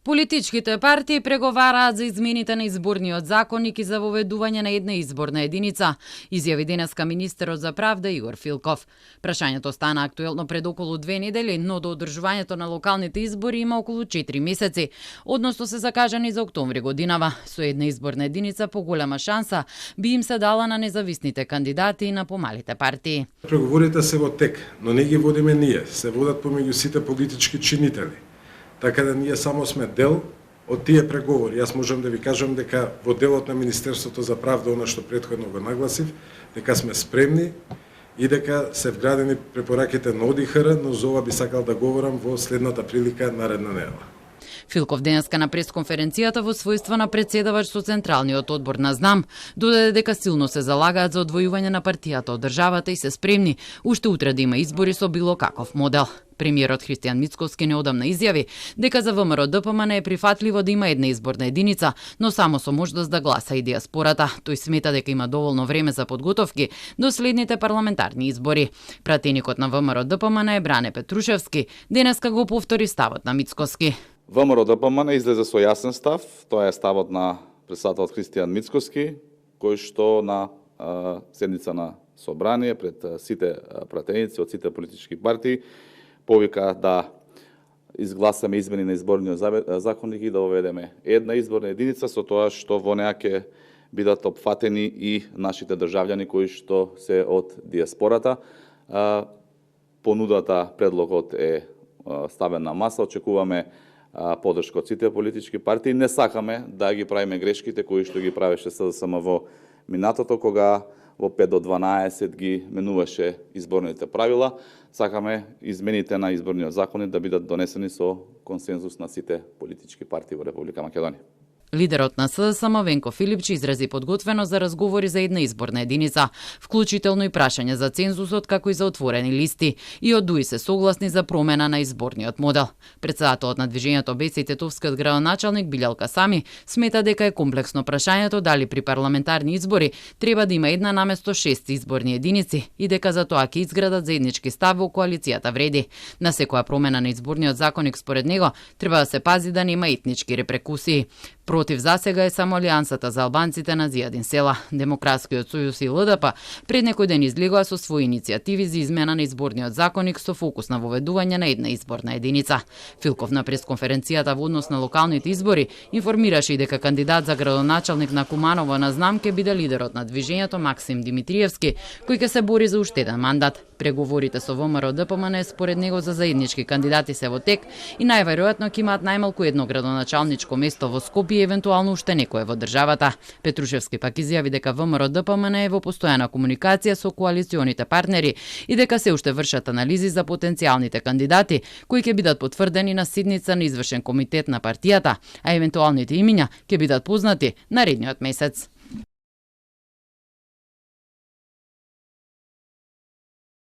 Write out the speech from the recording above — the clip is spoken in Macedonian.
Политичките партии преговараат за измените на изборниот законник и за воведување на една изборна единица, изјави денеска министерот за правда Игор Филков. Прашањето стана актуелно пред околу 2 недели, но до одржувањето на локалните избори има околу 4 месеци, односно се закажани за октомври годинава. Со една изборна единица поголема шанса би им се дала на независните кандидати и на помалите партии. Преговорите се во тек, но не ги водиме ние, се водат помеѓу сите политички чинители. Така да ние само сме дел од тие преговори. Јас можам да ви кажам дека во делот на Министерството за правда, она што претходно го нагласив, дека сме спремни и дека се вградени препораките на ОДИХР, но за ова би сакал да говорам во следната прилика наредна недела. Филков денеска на пресконференцијата во својство на председавач со Централниот одбор на ЗНАМ додаде дека силно се залагаат за одвојување на партијата од државата и се спремни уште утре да има избори со било каков модел. Премиерот Христијан Мицкоски неодамна изјави дека за ВМРО ДПМН е прифатливо да има една изборна единица, но само со можност да гласа и диаспората. Тој смета дека има доволно време за подготовки до следните парламентарни избори. Пратеникот на ВМРО ДПМН е Бране Петрушевски денеска го повтори ставот на Мицкоски. ВМРО ДПМН излезе со јасен став, тоа е ставот на председателот Христијан Мицкоски, кој што на седница на собрание пред сите пратеници од сите политички партии повика да изгласаме измени на изборниот законник и да воведеме една изборна единица, со тоа што во неа ќе бидат опфатени и нашите државјани кои што се од диаспората. Понудата, предлогот е ставен на маса, очекуваме поддршка од сите политички партии. Не сакаме да ги правиме грешките кои што ги правеше СДСМ во минатото, кога во 5 до 12 ги менуваше изборните правила. Сакаме измените на изборниот законник да бидат донесени со консензус на сите политички партии во Република Македонија. Лидерот на СДСМ Венко Филипчи изрази подготвеност за разговори за една изборна единица, вклучително и прашање за цензусот како и за отворени листи, и од ДУИ се согласни за промена на изборниот модел. Председателот на движењето БЕС и тетовскиот градоначалник Билјалка Сами смета дека е комплексно прашањето дали при парламентарни избори треба да има една наместо 6 изборни единици и дека за тоа ќе изградат заеднички став во коалицијата вреди. На секоја промена на изборниот законник според него треба да се пази да нема етнички репрекусии. Против засега е само Алијансата за албанците на Зијадин Села. Демократскиот сојуз и ЛДП пред некој ден излегоа со своји иницијативи за измена на изборниот законник со фокус на воведување на една изборна единица. Филков на пресконференцијата во однос на локалните избори информираше и дека кандидат за градоначалник на Куманово на ЗНАМ ќе биде лидерот на движењето Максим Димитриевски, кој ќе се бори за уште еден мандат. Преговорите со ВМРО ДПМН според него за заеднички кандидати се во тек и најверојатно ќе имаат најмалку едно градоначалничко место во Скопје и евентуално уште некое во државата. Петрушевски пак изјави дека ВМРО ДПМН е во постојана комуникација со коалиционите партнери и дека се уште вршат анализи за потенцијалните кандидати кои ќе бидат потврдени на седница на извршен комитет на партијата, а евентуалните имиња ќе бидат познати наредниот месец.